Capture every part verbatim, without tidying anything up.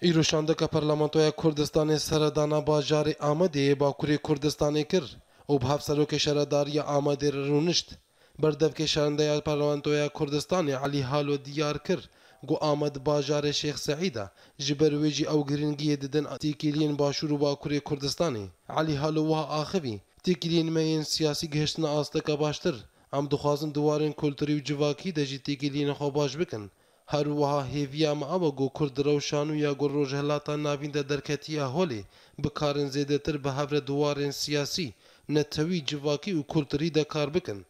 Îro şandeka Parlamentoya Kurdistanê seredana bajarê Amedê yê Bakurê Kurdistanê kir û bi Hevserokê Şaredariya Amedê re rûnişt. Berdevkê şandeya Parlamentoya Kurdistanê Elî Halo diyar kir ku Amed bajarê Şêx Seîd e, ji ber wê jî ew girîngiyê didin têkiliyên Başûr û Bakurê Kurdistanê. Elî Halo wiha axivî, têkiliyên me yên siyasî gihiştine asteke baştir. Em dixwazin di warên kulturî û civakî de jî têkiliyên xwe baş bikin. Her wiha hêviya me ew e ku Kurd di rewşa nû ya ku Rojhilata Navîn de derketiye holê, bikarin zêdetir bi hev re di warên siyasî, netewî, civakî û kulturî de kar bikin.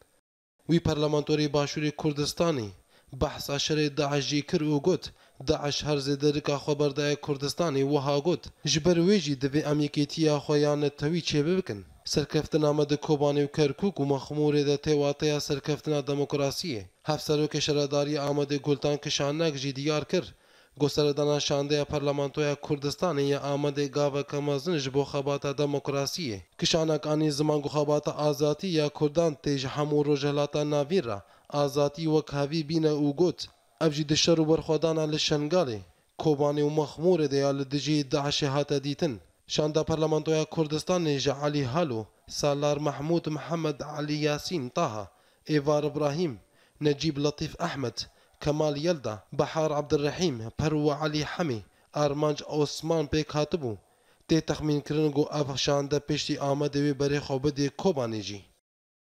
Wî parlamentorê Başûrê Kurdistanê behsa şerê DAIŞ jî kir û got, DAIŞ her zêde rika xwe berdaye Kurdistanê, wiha got, ji ber wê jî divê em yekêtiya xwe ya netewî çêbibikin. Serkeftina me di Kobanê û Kerkûk û Mexmûrê de tê wateya serkeftina demokrasiyê. Hevserokê Şaredariya Amedê Gultan Kişanek jî diyar kir, ku seredana şandeya Parlamentoya Kurdistanê ya Amedê gaveke mezin ji bo xebata demokrasiyê. Kişanek anî ziman ku xebata azatî ya Kurdan tê ji hemû Rojhilata Navîn re azatî wek hevî bîne û got, ev jî di şer û berxwedana li Şengalê, Kobanê û Mexmûrê de ya li dijî DAIŞê hate dîtin. Şanda Parlamentoya Kurdistanê ji Elî Halo, Salar Mehmûd, Mihemed Elî Yasîn Taha, Êvar Ibrahîm, Necîb Letîf Ehmed, Kemal Yelda, Behar Ebdirehîm, Perwe Elî Hemî, Armanc Osman pêk hatibû. Tê texmînkirin ku ev şande piştî Amedê wê berê xwe bidê Kobanê jî.